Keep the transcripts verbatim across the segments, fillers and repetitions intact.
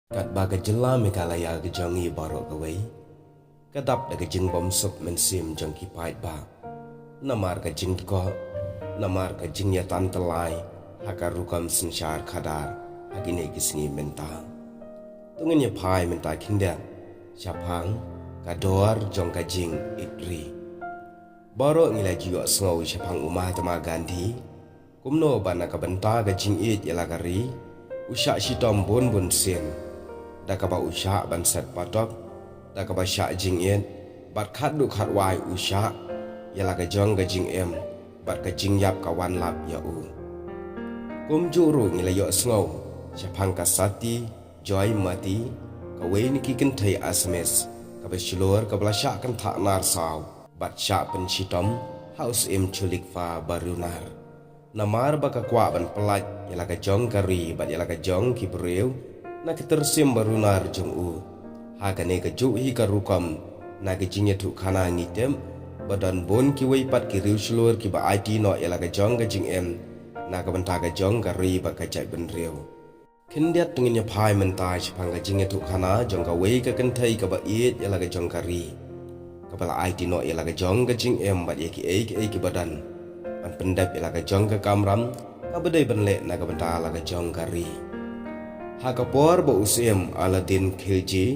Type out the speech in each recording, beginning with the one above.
Katba ka jylla Meghalaya ka jong ngi baroh kawei ka dap da ka jingbymsuk mynsiem jong ki paidbah namar ka jingdkoh, namar ka jingïatantalai ha ka rukom synshar khadar ha kine ki sngi mynta. To ngin ïa phai mynta khyndiat shaphang ka dor jong ka jingïeit ri. Baroh ngi la ju ïohsngew shaphang u Mahatma Gandhi, kumno ba na ka bynta ka jingïeit ïa la ka ri u shah shitom bun bun sien, da kaba u shah ban set patok, da kaba shah jingïeit, bad khatduh khatwai u shah ïa la ka jong ka jingim bad ka jingïap ka wan lap ïa u. Kumjuh ruh ngi la ïohsngew shaphang ka Sati Joy Mati, kawei na ki kynthei Assamese kaba shlur kaba la shah kynthah narsaw bad shah pynshitom ha u Syiem Chulukpa Barunar, namar ba ka kwah ban pyllait ïa la ka jong ka ri bad ïa la ka jong ki briew na ka tyrsim Barunar jong u. Ha kane kajuh hi ka rukom na ka jingïathuhkhana ngi tip ba don bun kiwei pat ki riewshlur kiba aiti noh ïa la ka jong ka jingim na ka bynta ka jong ka ri bad ka jaitbynriew. Khyndiat to ngin ïa phai mynta shaphang ka jingïathuhkhana jong kawei ka kynthei kaba ïeit ïa la ka jong ka ri, kaba la aiti noh ïa la ka jong ka jingim bad ïa kiei kiei kiba don ban pyndep ïa la ka jong ka kamram kaba dei ban leh na ka bynta la ka jong ka ri. Ha ka por ba u Syiem Alauddin Khilji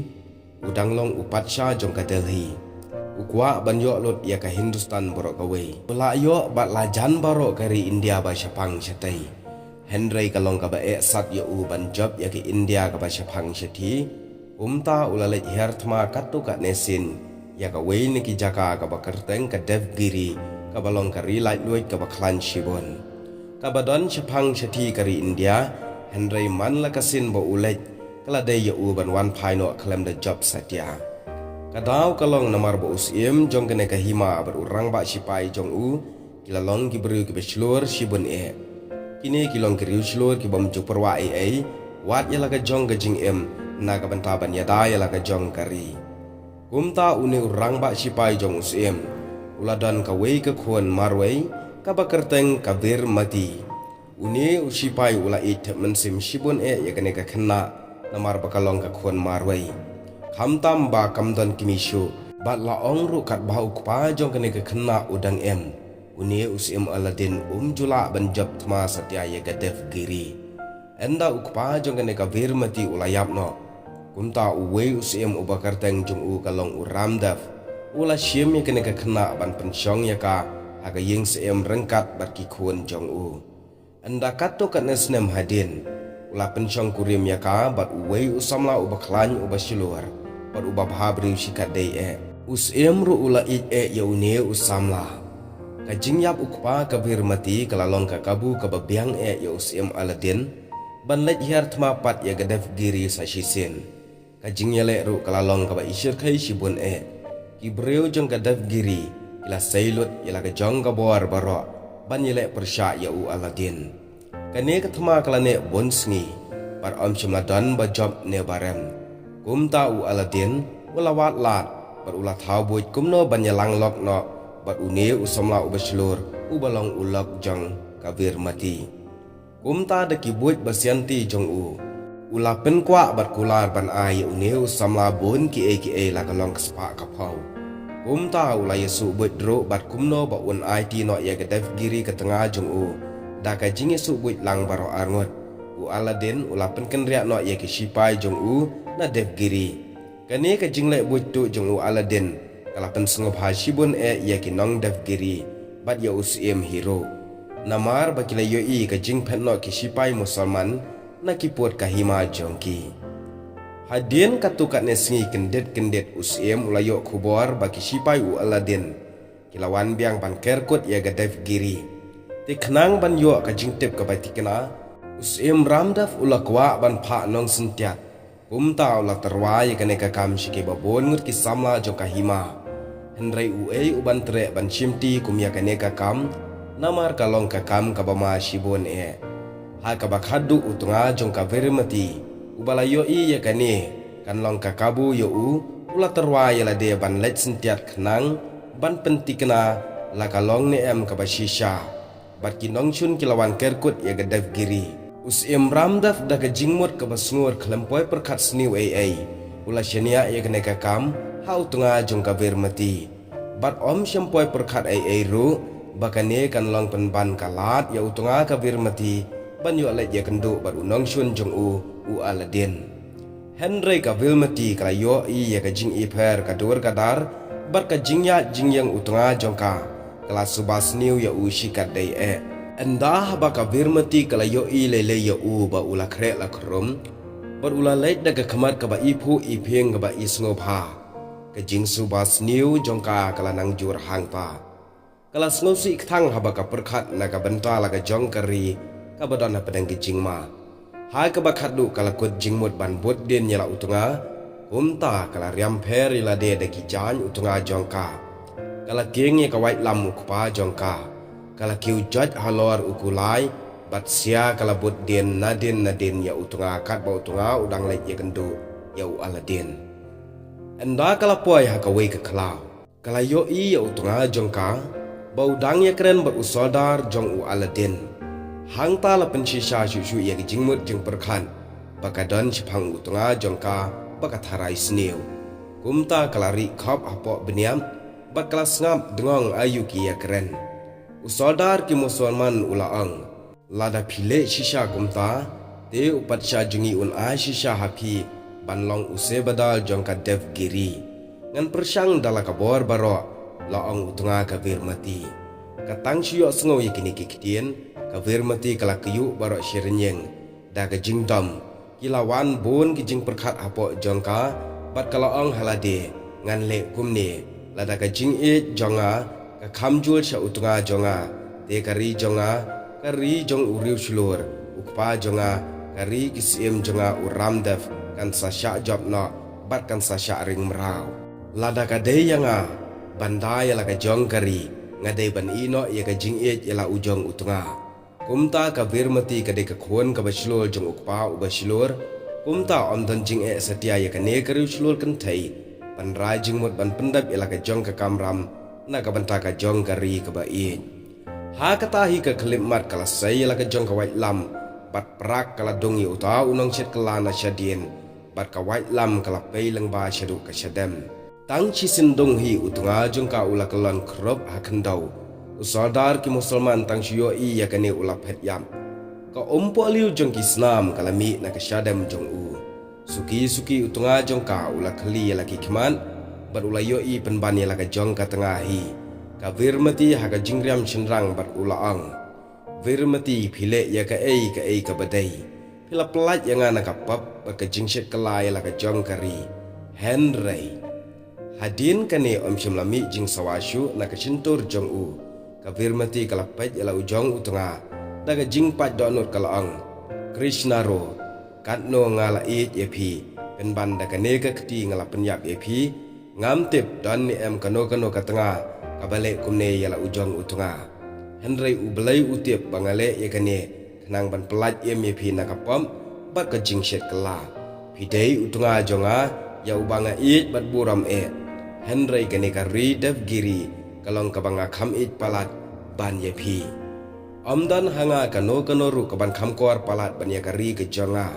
u dang long u patsha jong ka Delhi, u kwah ban ïoh lut ïa ka Hindustan baroh kawei. U la ïoh bad la jan baroh ka ri India ba shaphang shatei. Hynrei ka long kaba eh sat ïa u ban jop ïa ka India kaba shaphang shathie. Kumta u la leit hiar thma katto katne sien ïa kawei na ki jaka kaba kyrteng ka Devgiri, kaba long ka ri laitluid kaba khlaiñ shibun, kaba don shaphang shathie ka ri India. Hynrei man la ka sien ba u leit, ka la dei ïa u ban wan phai noh khlem da jop satia. Ka daw ka long namar ba u syiem jong kane ka hima bad u rangbah shipai jong u ki la long ki briew kiba shlur shibun eh. Kine ki long ki riewshlur kibym ju pyrwa ei ei wat ïa la ka jong ka jingim na ka bynta ban ïada ïa la ka jong ka ri. Kumta une u rangbah shipai jong u syiem u la don kawei ka khun marwei kaba kyrteng ka Veer Mati. Une u shipai u la ïeit thep mynsiem shibun eh ïa kane ka khynnah namar ba ka long ka khun marwei, khamtam ba kam don kmie shuh. Bad la ong ruh katba u kpa jong kane ka khynnah u dang im, une u syiem Alauddin um ju lah ban jop thma satia ïa ka Devgiri. Ynda u kpa jong kane ka Veer Mati u la ïap noh, kumta uwei u syiem uba kyrteng jong u ka long u Ramdev u la shim ïa kane ka khynnah ban pynshong ïa ka ha ka ïing syiem ryngkat bad ki khun jong u. Ynda katto katne snem hadien u la pynshong kurim ïa ka bad uwei u samla uba khlaiñ uba shlur bad uba bha briew shikatdei eh. U syiem ruh u la ïeit eh ïa une u samla. Ka jingïap u kpa ka Veer Mati ka la long ka kabu kaba biang eh ïa u syiem Alauddin ban leit hiar thma pat ïa ka Devgiri sa shisien. Ka jingïaleh ruh ka la long kaba ishyrkhei shibun eh. Ki briew jong ka Devgiri ki la sei lut ïa la ka jong ka bor baroh ban ïaleh pyrshah ïa u Alauddin. Kane ka thma ka la neh bun sngi bad ym shym la don ba jop ne ba rem. Kumta u Alauddin u la wad lad bad u la thaw buit kumno ban ïalang lok noh bad une u samla uba shlur uba long u lok jong ka Veer Mati. Kumta da ki buit ba sianti jong u u la pynkwah bad kular ban ai ïa une u samla bun kiei kiei la ka long ka spah ka phew. Kumta u la ïasuh buit ruh bad kumno ba un aiti noh ïa ka Devgiri ka tnga jong u da ka jingïasuh buit lang baroh arngut. U Alauddin u la pynkynriah noh ïa ki shipai jong u na Devgiri. Kane ka jingleh buit tuh jong u Alauddin ka la pynsngewbha shibun eh ïa ki nong Devgiri bad ïa u syiem hi ruh, namar ba ki la ïohi ka jingphet noh ki shipai Musalman na ki pud ka hima jong ki. Hadien katto katne sngi kyndit kyndit u syiem u la ïoh khubor ba ki shipai u Alauddin ki la wan biang ban ker kut ïa ka Devgiri. Te khnang ban ïoh ka jingtip kaba thikna, u syiem Ramdev u la kwah ban phah nongsyntiat. Kumta u la tyrwa ïa kane ka kam sha kiba bun ngut ki samla jong ka hima. Hynrei uei u ban treh ban shimti kum ïa kane ka kam, namar ka long ka kam kaba ma shibun eh. Ha kaba khatduh u tnga jong ka Veer Mati uba la ïohi ïa kane kan long ka kabu ïa u, u la tyrwa ïa lade ban leit syntiat khnang ban pynthikna la ka long ne em kaba shisha. Bad ki nongshun ki la wan ker kut ïa ka Devgiri. U Syiem Ramdev da ka jingmut kaba sngur khlem poi pyrkhat sniew ei ei, u la shaniah ïa kane ka kam ha u tnga jong ka Virmati. Bad ym shym poi pyrkhat ei ei ruh ba kane kan long pynban ka lad ïa u tnga ka Virmati ban ïoh leit ïakynduh bad u nongshun jong u, u Aladdin. Hynrei ka Virmati ka la ïohi ïa ka jingipher ka dur ka dar bad ka jingïaid jingïeng u tnga jong ka, ka la suba sniew ïa u shikatdei eh. Ynda haba ka Virmati ka la ïohi lei lei ïa u ba u la khreh la khrum bad u la leit da ka khmat kaba iphuh iphieng kaba isngewbha, ka jingsuba sniew jong ka ka la nang jur hangta. Ka la sngewsih kthang haba ka pyrkhat na ka bynta la ka jong ka ri kaba don hapdeng ka jingma. Ha kaba khatduh ka la kut jingmut ban bud dien ïa la u tnga, kumta ka la riam pher ïa lade da ki jaiñ u tnga jong ka. Ka la kieng ïa ka waitlam u kpa jong ka. Ka la kiew joit halor u kulai, bad sia ka la bud dien nadien nadien ïa u tnga katba u tnga u dang leit ïakynduh ïa u Aladdin. Ynda ka la poi ha kawei ka khlaw, ka la ïohi ïa u tnga jong ka ba u dang ïakren bad u soldar jong u Aladdin. Hangta la pynshisha shuh shuh ïa ka jingmut jingpyrkhat ba ka don shaphang u tnga jong ka ba ka tharai sniew. Kumta ka la rieh khop hapoh bniat bad ka la sngap dngong aïu ki ïakren. U soldar ki Musulman u la ong, lada phi leh shisha kumta, te u patsha jong ngi un ai shisha ha phi ban long u subahdar jong ka Devgiri. Ngan pyrshang da la ka bor baroh, la ong u tnga ka Virmati. Ka tang shu ïohsngew ïa kine ki ktien, ka Virmati ka la kyiuh baroh shi rynïeng da ka jingdom. Ki la wan bun ki jingpyrkhat hapoh jong ka, bad ka la ong ha lade, ngan leh kumne, lada ka jingïeit jong nga ka kham jur sha u tnga jong nga, te ka ri jong nga, ka ri jong u riewshlur, u kpa jong nga, ka ri ki syiem jong nga u Ramdev, kan sa shah jop noh bad kan sa shah ring mraw. Lada ka dei ïa nga ban da ïa la ka jong ka ri, nga dei ban ïeh noh ïa ka jingïeit ïa la u jong u tnga. Kumta ka Virmati ka dei ka khun kaba shlur jong u kpa uba shlur. Kumta ym don jingeh satia ïa kane ka riewshlur kynthei ban rai jingmut ban pyndep ïa la ka jong ka kamram na ka bynta ka jong ka ri kaba ïeit. Ha kata hi ka khyllipmat ka la sei ïa la ka jong ka waitlam, bad prak ka la dung ïa uta u nongshet kylla na shadien, bad ka waitlam ka la pei lyngba shaduh ka shadem. Tang shisien dung hi u tnga jong ka u la kyllon khrup ha khyndew. U soldar ki Musulman tang shu ïohi ïa kane u la phet ïap. Ka umpohliew jong ki snam ka la mih na ka shadem jong u. Suki suki u tnga jong ka u la khylli ïa la ki khmat, bad u la ïohi pynban ïa la ka jong ka tnga hi. Ka Virmati ha ka jingriam shynrang bad u la ong, Virmati, phi leh ïa kaei kaei kaba dei. Phi la pyllait ïa nga na ka pop bad ka jingshet kylla ïa la ka jong ka ri. Hynrei hadien kane ym shym la mih jingsawa shuh na ka shyntur jong u. Ka Virmati ka la peit ïa la u jong u tnga da ka jingpait dohnud ka la ong, Krishna Ro, katno nga la ïeit ïa phi, pynban da kane ka kti nga la pynïap ïa phi. Ngam tip don ne em kano kano ka tnga kaba leh kumne ïa la u jong u tnga. Hynrei U Blei u tip ba nga leh ïa kane khnang ban pyllait im ïa phi na ka pop bad ka jingshet kylla. Phi dei u tnga jong nga, ïa uba nga ïeit bad burom eh. Hynrei kane ka ri Devgiri ka long kaba nga kham ïeit palat ban ïa phi. Ym don ha nga kano kano ruh kaban kham kor palat ban ïa ka ri ka jong nga.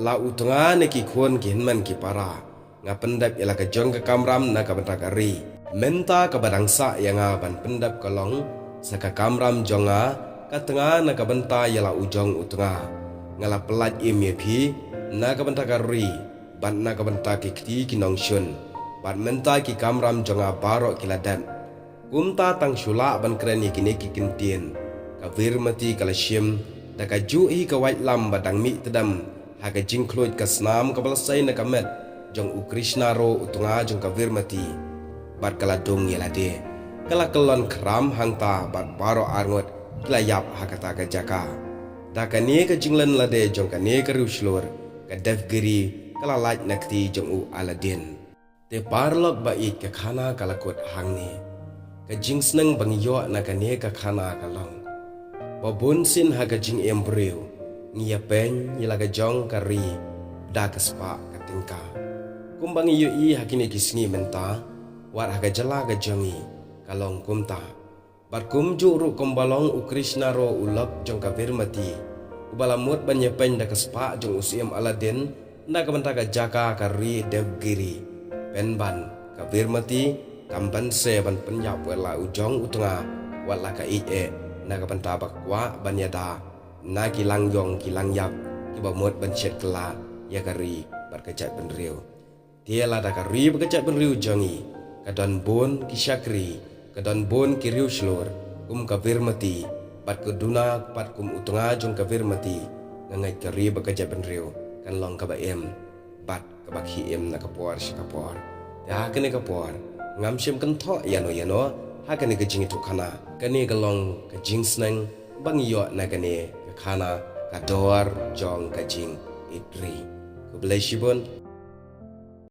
La u tnga ne ki khun ki hynmen ki para, nga pyndep ïa la ka jong ka kamram na ka bynta ka ri. Mynta kaba dang sah ïa nga ban pyndep ka long sa ka kamram jong nga, ka tnga na ka bynta ïa la u jong u tnga. Nga la pyllait im ïa phi na ka bynta ka ri bad na ka bynta ki kti ki nongshun. Bad mynta ki kamram jong nga baroh ki la dep. Kumta tang shu lah ban kren ïa kine ki kyntien, ka Virmati ka la shim da kajuh hi ka waitlam ba dang mih tdem ha ka jingkhluit ka snam kaba la sei na ka met jong u Krishna Ro u tnga jong ka Virmati. Bad ka la dung ïa lade, ka la kyllon khram hangta bad baroh arngut ki la ïap ha kata ka jaka. Da kane ka jinglen lade jong kane ka riewshlur ka Devgiri ka la lait na kti jong u Aladdin. Te paralok ba ïeit, ka khana ka la kut hangne. Ka jingsneng ba ngi ïoh na kane ka khana ka long ba bun sien ha ka jingim briew ngi ïa pyn ïa la ka jong ka ri da ka spah ka tyngka. Kumba ngi ïohi ha kine ki sngi mynta, wat ha ka jylla ka jong ngi ka long kumta. Bad kumjuh ruh kumba long u Krishna Ro u lok jong ka Virmati, uba la mut ban ïapeiñ da ka spah jong u Syiem Aladdin na ka bynta ka jaka ka ri Devgiri, pynban ka Virmati kam banse ban pynïap wat la u jong u tnga, wat la ka ïeit eh, na ka bynta ba ka kwah ban ïada na ki langïong ki langïap kiba mut ban shet kylla ïa ka ri bad ka jaitbynriew. Te lada ka ri bad ka jaitbynriew jong ngi ka don bun ki shakri, ka don bun ki riewshlur kum ka Virmati, bad ka duna pat kum u tnga jong ka Virmati, nga ngeit ka ri bad ka jaitbynriew kan long kaba im bad kaba khie im na ka por sha ka por. Te ha kane ka por ngam shym kynthoh ïano ïano ha kane ka jingïathuhkhana. Kane ka long ka jingsneng ba ngi ïoh na kane ka khana, Ka Dor jong ka Jingïeit Ri. Khublei shibun.